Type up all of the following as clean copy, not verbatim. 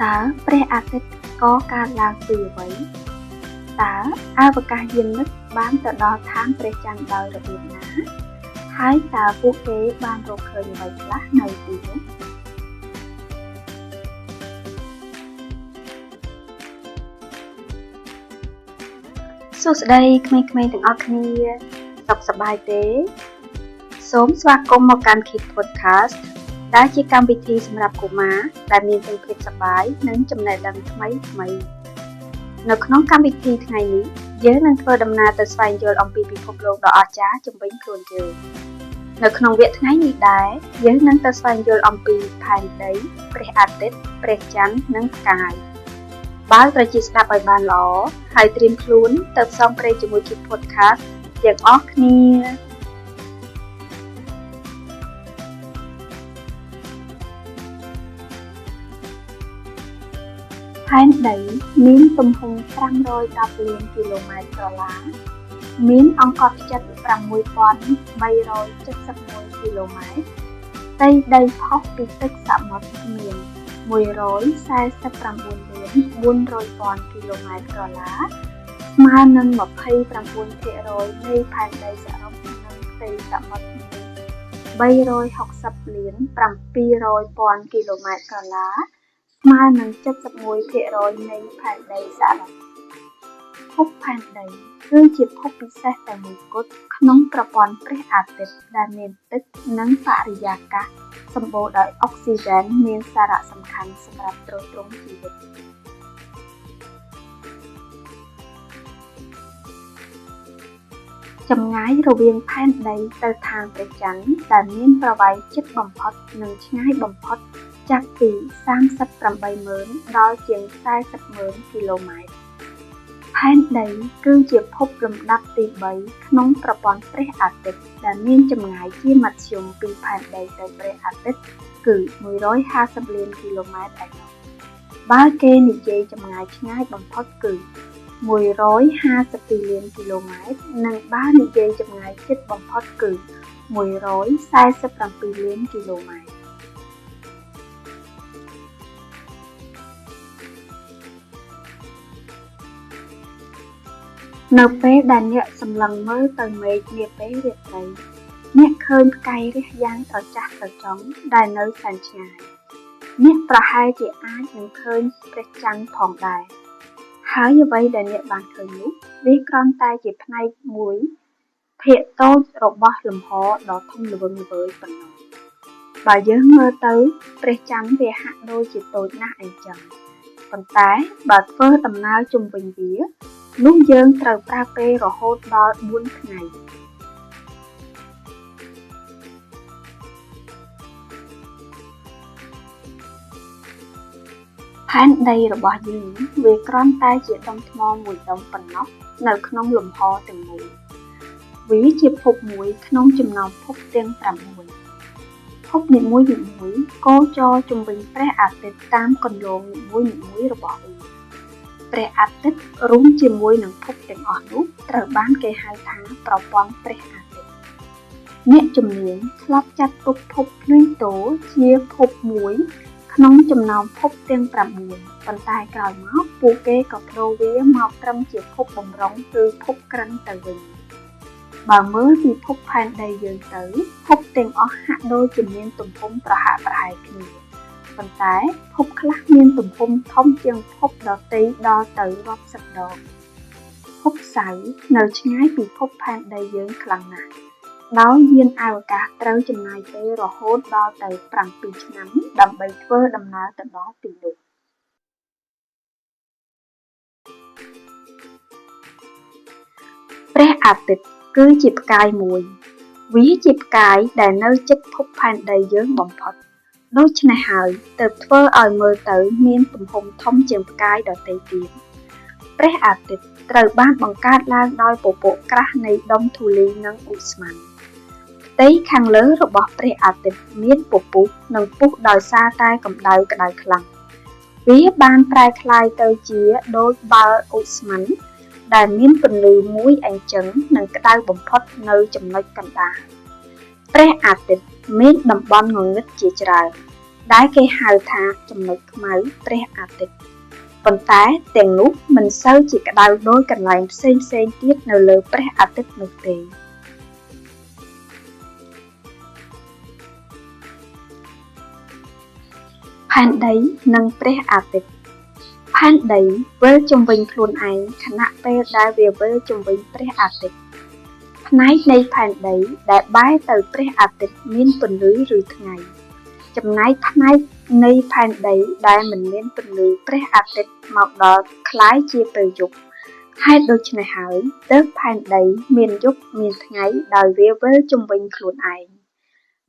តើព្រះអាទិត្យកកើតឡើងពីអ្វី? តើអវកាសយានិកបានទៅដល់ឋានព្រះច័ន្ទដោយរបៀបណា? ហើយតើពួកគេបានរកឃើញអ្វីខ្លះនៅទីនោះ? សួស្តីក្មេងៗទាំងអស់គ្នា សុខសប្បាយទេ? សូមស្វាគមន៍មកកាន់ Kid Podcast ដែលជាកម្មវិធីសម្រាប់កុមារដែលមានទាំងភាពសប្បាយនិងចំណេះដឹងថ្មីៗនៅក្នុងកម្មវិធីថ្ងៃនេះយើងនឹងធ្វើដំណើរទៅស្វែងយល់អំពីពិភពលោកដ៏អស្ចារ្យជុំវិញខ្លួនយើងនៅក្នុងវគ្គថ្ងៃនេះដែរយើងនឹងទៅស្វែងយល់អំពីផែនដីព្រះអាទិត្យព្រះច័ន្ទនិងផ្កាយបើត្រចៀកស្ដាប់ឲ្យបានល្អហើយត្រៀមខ្លួនទៅផ្សងព្រេងជាមួយ Kid Podcast ទាំងអស់គ្នាផែនដីមានទំហំ510លានគីឡូម៉ែត្រក្រឡាមានអង្កត់ផ្ចិត 6371 គីឡូម៉ែត្រផ្ទៃដីផុសពីទឹកសមុទ្រមាន149លាន400ពាន់គីឡូម៉ែត្រក្រឡាស្មើនឹង 29% នៃផែនដីសរុបនិងផ្ទៃសមុទ្រមាន360លាន700ពាន់គីឡូម៉ែត្រក្រឡាស្មើនឹង 71% នៃផែនដីសរុបភពផែនដីគឺជាភពពិសេសតែមួយគត់ក្នុងប្រព័ន្ធព្រះអាទិត្យដែលមានទឹកនិងបរិយាកាសសម្បូរដោយអុកស៊ីហ្សែនមានសារៈសំខាន់សម្រាប់ទ្រទ្រង់ជីវិតចម្ងាយរវាងផែនដីទៅឋានព្រះច័ន្ទដែលមានប្រវែងជិតបំផុតនិងឆ្ងាយបំផុតចាប់ពី 380,000 ដល់ជាង 400,000 គីឡូម៉ែត្រផែនដីគឺជាភពលំដាប់ទី3ក្នុងប្រព័ន្ធព្រះអាទិត្យដែលមានចម្ងាយជាមធ្យមពីផែនដីទៅព្រះអាទិត្យគឺ150លានគីឡូម៉ែត្រឯណោះបើគេនិយាយចម្ងាយឆ្ងាយបំផុតគឺ152លានគីឡូម៉ែត្រនិងបើនិយាយចម្ងាយជិតបំផុតគឺ147លានគីឡូម៉ែត្រនៅពេលដែលអ្នកសម្លឹងមើលទៅមេឃនាពេលរាត្រីអ្នកឃើញផ្កាយរះយ៉ាងត្រចះត្រចង់ដែលនៅសែនឆ្ងាយអ្នកប្រហែលជាអាចនឹងឃើញព្រះច័ន្ទផងដែរហើយអ្វីដែលអ្នកបានឃើញនោះវាគ្រាន់តែជាផ្នែកមួយភាគតូចរបស់លំហដ៏ធំល្វឹងល្វើយប៉ុណ្ណោះបើយើងមើលទៅព្រះច័ន្ទវាហាក់ដូចជាតូចណាស់អញ្ចឹងប៉ុន្តែបើធ្វើដំណើរជុំវិញវានោះយើងត្រូវប្រើពេលរហូតដល់4ថ្ងៃផែនដីរបស់យើងវាគ្រាន់តែជាដុំថ្មមួយដុំប៉ុណ្ណោះនៅក្នុងលំហទាំងមូលវាជាភពមួយក្នុងចំណោមភពទាំង9ភពនីមួយៗគោចរជុំវិញព្រះអាទិត្យតាមគន្លងនីមួយៗរបស់វាព្រះអាទិត្យរួមជាមួយនឹងភពទាំងអស់នោះត្រូវបានគេហៅថាប្រព័ន្ធព្រះអាទិត្យអ្នកជំនាញធ្លាប់ចាត់ទុកភពភ្លុយតូជាភពមួយក្នុងចំណោមភពទាំង9ប៉ុន្តែក្រោយមកពួកគេក៏ប្ដូរវាមកត្រឹមជាភពបំរុងគឺភពក្រិនទៅវិញបើមើលពីភពផែនដីយើងទៅភពទាំងអស់ហាក់ដូចជាមានទំហំប្រហាក់ប្រហែលគ្នាប៉ុន្តែភពខ្លះមានទំហំធំជាងភពដទៃដល់ទៅរាប់សិបដងភពសៅរ៍នៅឆ្ងាយពីភពផែនដីយើងខ្លាំងណាស់ដោយយានអវកាសត្រូវចំណាយពេលរហូតដល់ទៅ7ឆ្នាំដើម្បីធ្វើដំណើរទៅដល់ទីនោះព្រះអាទិត្យគឺជាផ្កាយមួយវាជាផ្កាយដែលនៅជិតភពផែនដីយើងបំផុតដូច្នេះហើយទើបធ្វើឲ្យមើលទៅមានទំហំធំជាងផ្កាយដទៃទៀតព្រះអាទិត្យត្រូវបានបង្កើតឡើងដោយពពកក្រាស់នៃដុំធូលីនិងឧស្ម័នផ្ទៃខាងលើរបស់ព្រះអាទិត្យមានពពុះនិងពុះដោយសារតែកម្ដៅក្ដៅខ្លាំងវាបានប្រែក្លាយទៅជាដូចបាល់ឧស្ម័នដែលមានពន្លឺមួយអញ្ចឹងនិងក្ដៅបំផុតនៅចំណុចកណ្ដាលព្រះអាទិត្យមានតំបន់ងងឹតជាច្រើន ដែលគេហៅថាចំណុចខ្មៅព្រះអាទិត្យប៉ុន្តែទាំងនោះមិនសូវជាក្តៅដូចកន្លែងផ្សេងៗទៀតនៅលើព្រះអាទិត្យនោះទេផែនដីនិងព្រះអាទិត្យផែនដីវិលជុំវិញខ្លួនឯងខណៈពេលដែលវាវិលជុំវិញព្រះអាទិត្យផ្នែកនៃផែនដីដែលបែរទៅព្រះអាទិត្យមានពន្លឺឬថ្ងៃចំណែកផ្នែកនៃផែនដីដែលមិនមានពន្លឺព្រះអាទិត្យមកដល់ក្លាយជាពេលយប់ហេតុដូច្នេះហើយទើបផែនដីមានយប់មានថ្ងៃដោយវាវិលជុំវិញខ្លួនឯង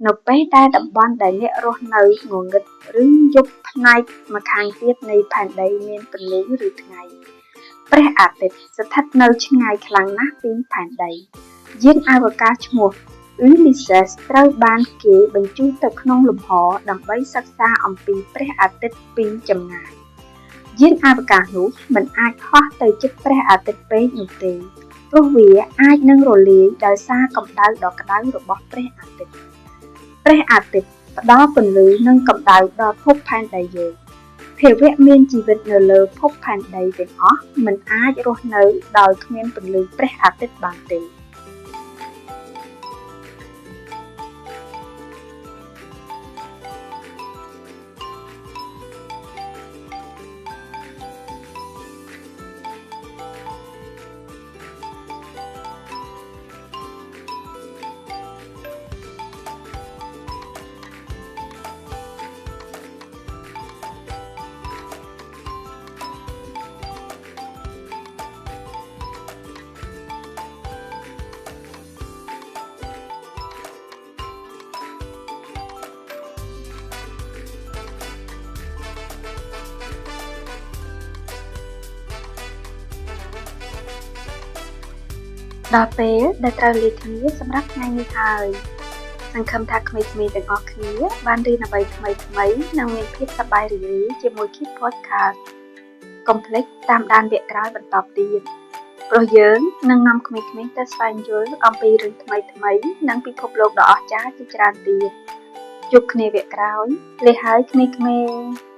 នៅពេលដែលតំបន់ដែលអ្នករស់នៅងងឹតឬយប់ផ្នែកម្ខាងទៀតនៃផែនដីមានពន្លឺឬថ្ងៃព្រះអាទិត្យស្ថិតនៅឆ្ងាយខ្លាំងណាស់ពីផែនដីយានអវកាសឈ្មោះ Ulysses ត្រូវបានគេបញ្ជូនទៅក្នុងលំហដើម្បីសិក្សាអំពីព្រះអាទិត្យពីចម្ងាយយានអវកាសនោះមិនអាចហោះទៅជិតព្រះអាទិត្យពេកនោះទេព្រោះវាអាចនឹងរលាយដោយសារកម្ដៅដ៏ក្ដៅរបស់ព្រះអាទិត្យព្រះអាទិត្យផ្ដល់ពន្លឺនិងកម្ដៅដល់ភពផែនដីយើងភាវៈមានជីវិតនៅលើភពផែនដីទាំងអស់មិនអាចរស់នៅដោយគ្មានពន្លឺព្រះអាទិត្យបានទេដល់ពេលដែលត្រូវលាគ្នាសម្រាប់ថ្ងៃនេះហើយសង្ឃឹមថាក្មេងៗទាំងអស់គ្នាបានរៀនអ្វីថ្មីៗនិងមានភាពសប្បាយរីករាយជាមួយ Kid Podcast កុំភ្លេចតាមដានវគ្គក្រោយបន្តទៀតព្រោះយើងនឹងនាំក្មេងៗទៅស្វែងយល់អំពីរឿងថ្មីៗនិងពិភពលោកដ៏អស្ចារ្យជាច្រើនទៀតជួបគ្នាវគ្គក្រោយលាហើយក្មេងៗ